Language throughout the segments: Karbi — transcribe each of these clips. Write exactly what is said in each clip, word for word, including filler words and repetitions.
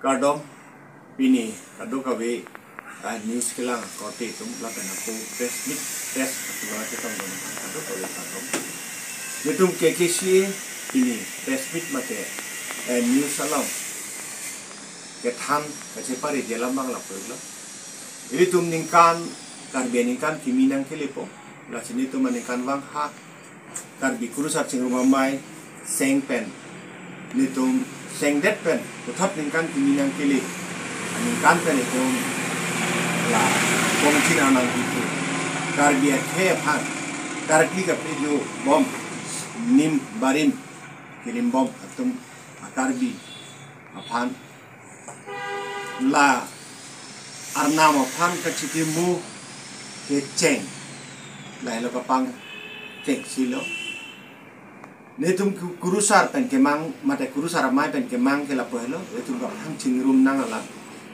Kardom, pini kadokave, ah, news kelang korte atum lapen ako press meet, press atum la chetong dun kadokave kardom. Netum K K C A pini press meet mate, eh, news along kethan kachepari je alam abang lapu-iklo. Ilitum ningkan, Karbi aningkan kimi nangkelepo. Lasi netum aningkanvang ha Karbi Kurusar Chingrum Amei seng pen, netum sengdet pen puthot ningkan kimi nangkele aningkan pen itum la bongchin arnam kipu, Karbi akhei aphan karkli kapejobom, nim barim kerimbom atum a-Karbi aphan la arnam aphan kachitimu kecheng, lahelo kapangcheng silo. Netum ku-, Kurusar pen kemang, mate Kurusar Amei pen kemang ke lapu helo, netum kaphang chingrum nang alam,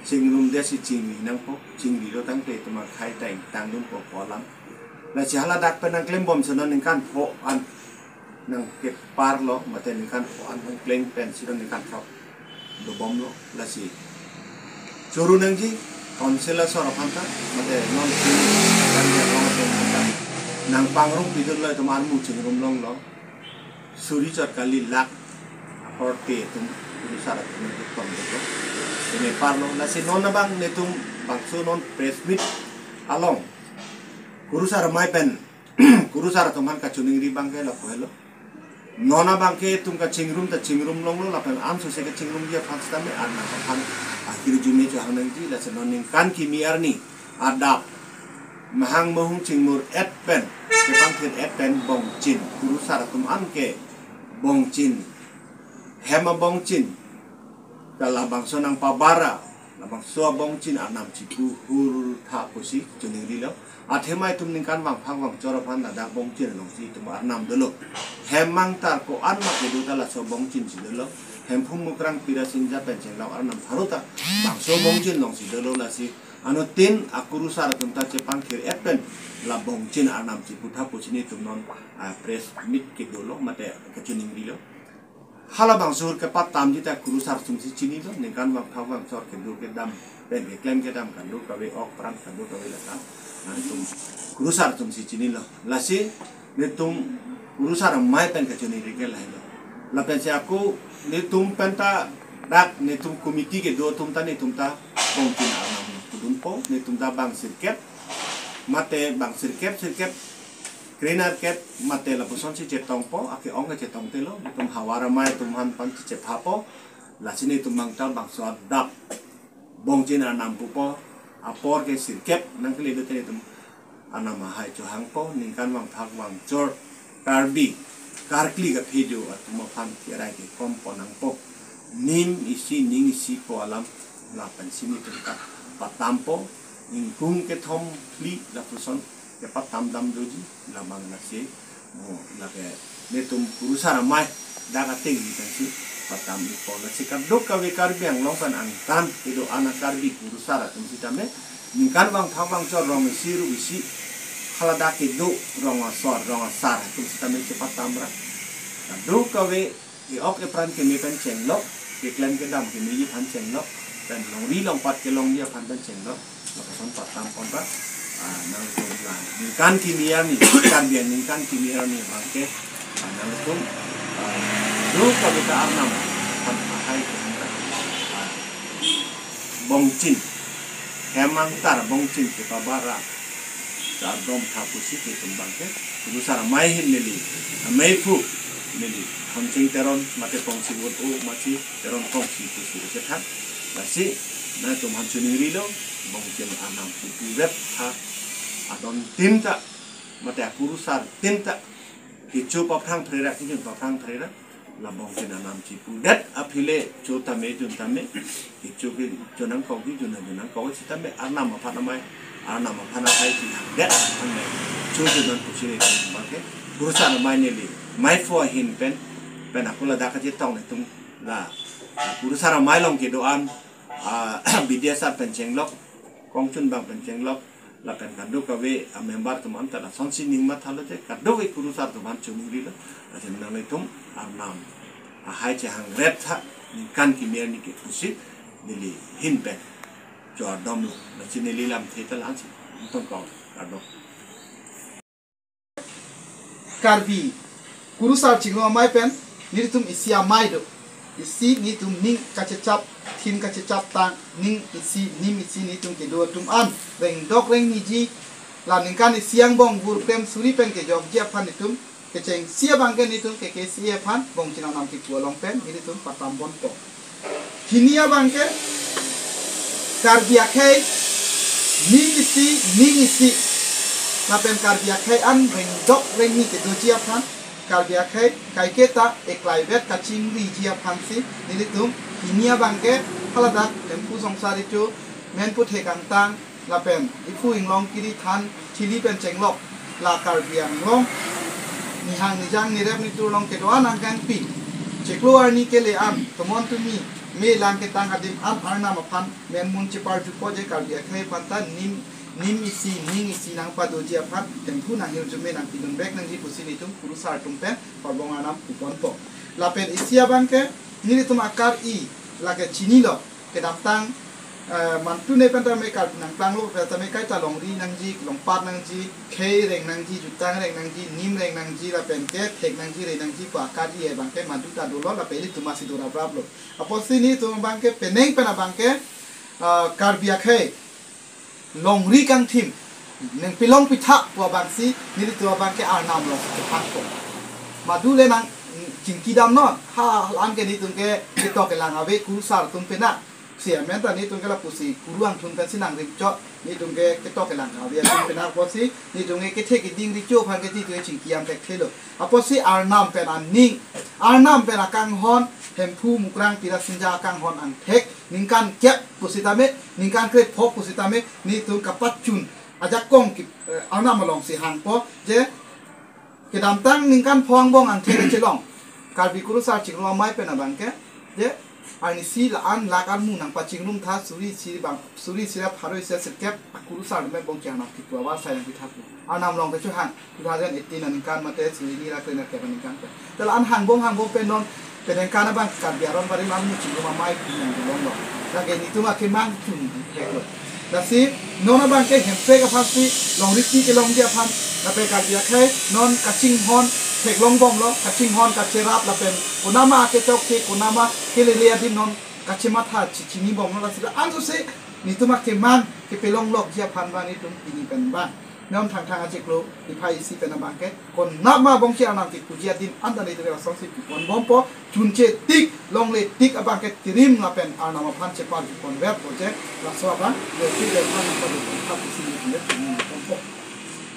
chingrum desi chingri nangpo, chingrilo tangte itum akhei ta ingtang dunpo pu alam. Lasi haladak pen nangklembomsi non ningkan pho an nangkeparlo, mate ningkan pho an nangkleng pensi non ningkan throk dobomlo. Lasi choro nangji, council asor aphan ta, mate non si kan dia long atum aphan ta nangpangrumpi dunlo, itum armu chingrum longlo. Suri chot kali lak akorte atum Kurusar atum atum dolo. Ini parlo. Lasi non abang netum bangso non press meet along Kurusar Amei pen Kurusar atum aphan kachiningri abang ke lapu helo. Non abang ke itum kachingrum ta chingrum longlo, lapen ansose kachingrumji aphan sitame arnam aphan akirjume chohang nangji. Lasi non ningkan kimi arni adap mahang mahung chingmur et pen, kepangthir et pen bongchin, Kurusar atum an ke bongchin, hem abongchin, kalabangso nangpabara, labangso abongchin arnam chipu hur tha pusi chiningrilo. Athema itum ningkan vangphak vangchor aphan ladak bongchin alongsi itum arnam dolo. Hem mangtar ko-an ma kedo ta laso bongchin si dolo. Hemphu Mukrang Pirasinja pen chenglok arnam pharo ta bangso bongchin alongsi dolo. Lasi anuttin aKurusar atum ta chepangthir et pen la bongchin arnam chipu tha pusi netum non, ah, press meet kedolo mate kachiningrilo. Halabangso hur kepatamji ta Kurusar atumsi chinilo, ningkan vangphak vangchor kedo kedam pen keklem kedam kadokave, ok pran kadokave lata, ah, itum Kurusar atumsi chinilo. Lasi netum Kurusar Amei pen kachiningri ke lahelo. Lapensi ako netum pen ta dak netum committee kedo atum ta netum ta bongchin arnam pudunpo, netum ta bang sirkep, mate bang sirkep, sirkep, krenerkep mate lapusonsi chetongpo, ake-ong ke chetongtelo, netum Hawar Amei atum aphan pan chephapo. Lasi netum abang ta bangso adap bongchin arnam pupo, apor ke sirkep nangkeledet netum arnam ahai chohangpo, ningkan vangphak vangchor Karbi karkli kaphejo atum aphan kerai kekompo nangpo, nim isi ning isi pu alam lapensi netum ta patampo, ingkung kethom phli lapuson kepatam dam doji, labang lasi mo lake netum Kurusar Amei dak atengji pensi patam-ikpo. Lasi kadokave Karbi Anglong pen angtan kedo-an a-Karbi Kurusar atum sitame ningkan vangphak vangchor rong isi ru isi haladak kedo rong asor rong asar atum sitame chepatam ra. Kadokave e-ok epran keme pen chenglok, keklem kedam kemeji aphan chenglok, pen longri longpat kelongji aphan pen chenglok, lapuson patam pon ra, ah, nangtum la ningkan kimi arni, Karbi aningkan kimi arni abang ke, ah, nangtum, ah, kadokave ta arnam aphan ahai ke, ah, bongchin, hem mangtar bongchin kepabara, kardom tha pusi netum abang ke Kurusar Amei ahin neli, ameiphu neli Thomching Teron mate Kongsing Ut-o masi Teron Kongsi pusi chethan. Lasi nangtum aphan chiningrilo, bongchin arnam chipu det tha, adon tin ta mate aKurusar tin ta kecho paphrang phrera, kejun paphrang phrera, la bongchin arnam chipu det aphi le cho tame jun tame, kecho ke jun nangkok, kejun jun nangkok sitame arnam aphan amei, arnam aphan ahai chihang det amei cho jun nang pusi netum abang ke Kurusar Amei neli meiphu ahin pen, pen ako ladak kachetong netum la, ah, Kurusar Amei along kedo-an, ah, B D S R pen chenglok, kongchun abang pen chenglok, lapen kadokave a-member atum anta lasonsi ning mathalo te, kadokave Kurusar atum aphan chiningrilo. Lasi nanglitum arnam ahai chehang ret tha, ningkan kimi arni ke pusi neli ahin pen chokdamlo, lasi neli lamthe ta la-ansi tongkong kardom. Karbi kurusar chingrum amei pen nelitum isi amei do. Isi nelitum ning kachechap, thin kachechap tang, ning isi, nim isi nelitum kedo atum an rengdok rengniji, la ningkan isi angbong vur klem suri pen kejokji aphan nelitum kechengsi abangke nelitum K K C A aphan Bongchin Arnam kipu along pen nelitum patam ponpo. Hini abangke Karbi akhei ning isi, ning isi, lapen Karbi akhei an rengdok rengni kedoji aphan, Karbi akhei kaiketa eklaivet kachingriji aphansi nelitum hini abangke haladak Hemphu Songsar Recho, Menphu Thekangtang, lapen Iphu Inglong Kiri than thili pen chenglok la Karbi Anglong nihang nijang nirep nitur along kedo-an angkangpi, chiklo arni kele an, tomon tumi me lang ketang adim an Arnam aphan menmun cheparjupo je Karbi akhei aphan ta nim, nim isi, ning isi nangpadoji aphan Hemphu nanghirjume nangpidun vek nangji pusi nelitum kurusar atum pen parbong Arnam pu ponpo. Lapen isi abangke nelitum akar-i lake chinilo, kedamtang, eh, mantu ne pen tame kal nangplanglo, pen tame kaita longri nangji, longpat nangji, khei reng nangji, jutang reng nangji, nim reng nangji, lapen ke thek nangji, rei nangji pu akar-i abangke madu ta dolo, lapen ilitum asi do rapraplo. Apotsi nelitum abangke penang pen abangke, ah, Karbi akhei longri kangthim nangpilong pitha pu abangsi nelitum abangke Arnam alongsi kepakpo. Madu le nang chingkidamnon, ha, la-an ke nelitum ke ketok kelang ave kurusar atum pen na. Si amen ta nelitum ke lapusi kuru angthun pensi nangrim chot, nelitum ke ketok kelang ave atum pen na apotsi nelitum ke kethe keding recho aphan ke nelitum ke chingki jam thekthelo. Apotsi Arnam pen aning, Arnam pen akanghon, Hemphu Mukrang Pirasinja akanghon angthek ningkan kep pusitame, ningkan krepho pusitame nelitum kapachun ajakong ki, eh, Arnam alongsi hangpo je kedamtang ningkan pho angbong angthek chelong Karbi kurusar chingrum amei pen abangke je arnisi la-an lak armu nangpachingrum tha suri isi bang, suri isi ra pharo isi ra sirkep akurusar me Bongchin Arnam kipu avarsai nangpitha pu. Arnam along kechohang two thousand eighteen aningkan mate suri ni ra kre na kep aningkan pen. Te la-an hangbong hangbong pen non penang kana bang Karbi aron barim armu chingrum amei pi nanglonglo. Lake nelitum akemang chun theklo. Lasi non abangke hemprek aphansi longri ti kelongji aphan, lapen Karbi akhei non kachinghon theklong bomlo, kachinghon kacherap lapen konama akechok ke, konama kelele adim non kachematha chi-, chini bomlo, lasi la-an sose nelitum akemang kepelonglokji aphan bang nelitum pini pen bang non Thangthang achiklo niphai isi pen abangke konama Bongchin Arnam kipuji adim anta nelitum ke lasonsi pi pon bompo, chunche tik, longle tik abangke tirim lapen Arnam aphan cheparju pon verpo je, laso abang, le tik le aphan nangpadu pon thap isi nelitum ke pini bompo.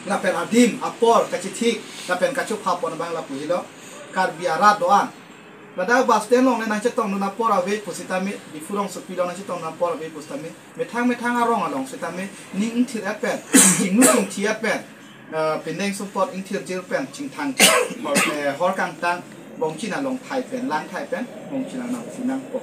Lapen adim, apor, kachethik, lapen kachopha pon abang lapu helo, Karbi arat do-an. Ladak bus stand along le nangchetongdun apor ave pusitame, Diphu rongsopi along nangchetongdun apor ave pusitame, methang methang arong along sitame, ning ingthir-et pen, chinglu chingthi-et pen, eh, pindeng sumpot ingthirjir pen, chingthang, hor, eh, hor kangtang, Bongchin along thai pen, lang thai pen, Bongchin Arnam si nangpo.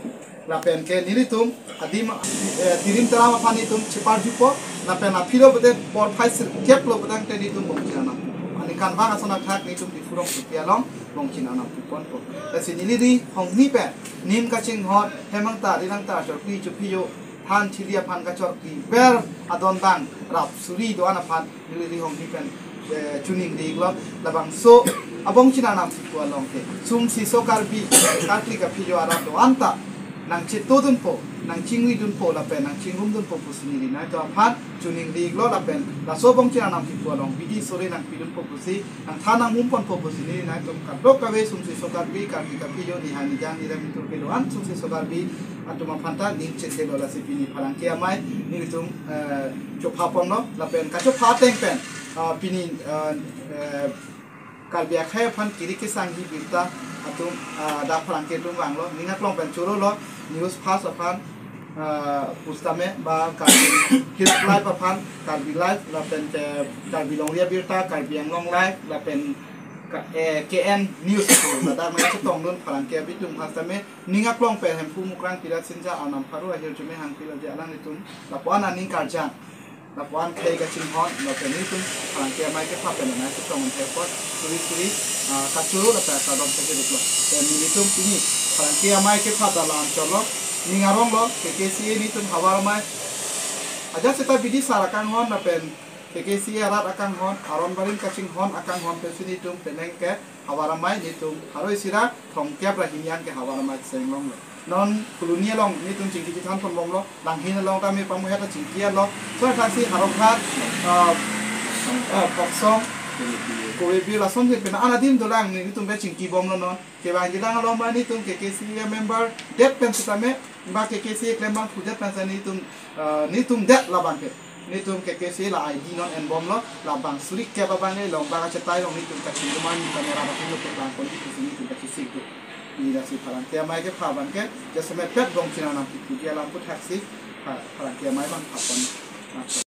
Lapen ke nelitum adim, eh, tirim taram aphan nelitum cheparjupo, lapen aphilo pute porphai sirkep lo putangte nelitum Bongchin Arnam. Aningkanvang ason athak nelitum Diphu rongsopi along Bongchin Arnam pu ponpo. Lasi neli rihongni pen nim kachinghon, hem angta, ri angta, chorpi chophiyo, than thili aphan kachorpiver adon dang rap suri do-an aphan neli rihongni pen, eh, choningri-iklo, labangso a Bongchin Arnam kipu along ke sumsi so Karbi, Karkli Kaphijo arat do-an ta nangchetodunpo, nangchingridunpo lapen nangchingrumdunpo pusi neli nangtum aphan choningri-iklo, lapen laso Bongchin Arnam kipu along bidi sore nangpidunpo pusi, nangthan nangmum ponpo pusi neli nangtum kadokave sumsi so Karbi, Karkli Kaphijo, nihang nijang nirep nitur kedo-an sumsi so Karbi atum aphan ta ning chethelo, lasi pini pherangke amei nelitum, eh, chopha ponlo, lapen kachopha ateng pen, ah, pini, ah, eh, Karbi akhei aphan kiri kesangji birta atum, ah, dak pherangke atum vanglo, ning aklong pen chorolo, News Fast aphan, ah, pusitame ba Karbi Hills Live aphan, Karbi Live, lapen ke Karbi Longri Abirta, Karbi Anglong Live, lapen ka, eh, K N News pu ladak nangchetongdun pherangke abitum aphan sitame, ning aklong pen Hemphu Mukrang Pirasinja Arnam pharo ahirjume hangpilo je alanglitum lapu-an aning karjang, lapu-an khei kachinghon, lapen nelitum pherangke amei kepha pen nangchetong un thekpo, suri suri, ah, kachoro lapen kardom thekdetlo. Te nelitum pini pherangke amei kepha ta la-an cholo, Ning arong lo, K K C A nelitum havar amei ajat seta bidi sar akanghon lapen K K C A arat akanghon, aron barim kachinghon akanghon pensi nelitum penang ke havar amei nelitum haro isi ra thomkep ra hini an ke havar amei cheng longlo. Non Phuloni along nelitum chingki chethan ponbomlo, Langhin along tame pamu heta chingki lo. So thaksi Howraghat, ah, ah, Boksong, Korebi lason si pen an adim dolang nelitum pen chingkibomlo non. Kevangjilang along ma nelitum K K C A member det pen sitame, ba K K C A klembangphu det pen sa nelitum, ah, nelitum det labang ke. Nelitum K K C A la I D non enbomlo, labang suri kep abang le long bang achetai along nelitum kachingrum an nelitum era atum lo pet lang kon di kusi nelitum kachisik do. Ni lasi pherangke amei kepha abang ke, jasemet pet bong china nam kipu dia lam pu thaksi, pha-, pherangke amei abang phapon.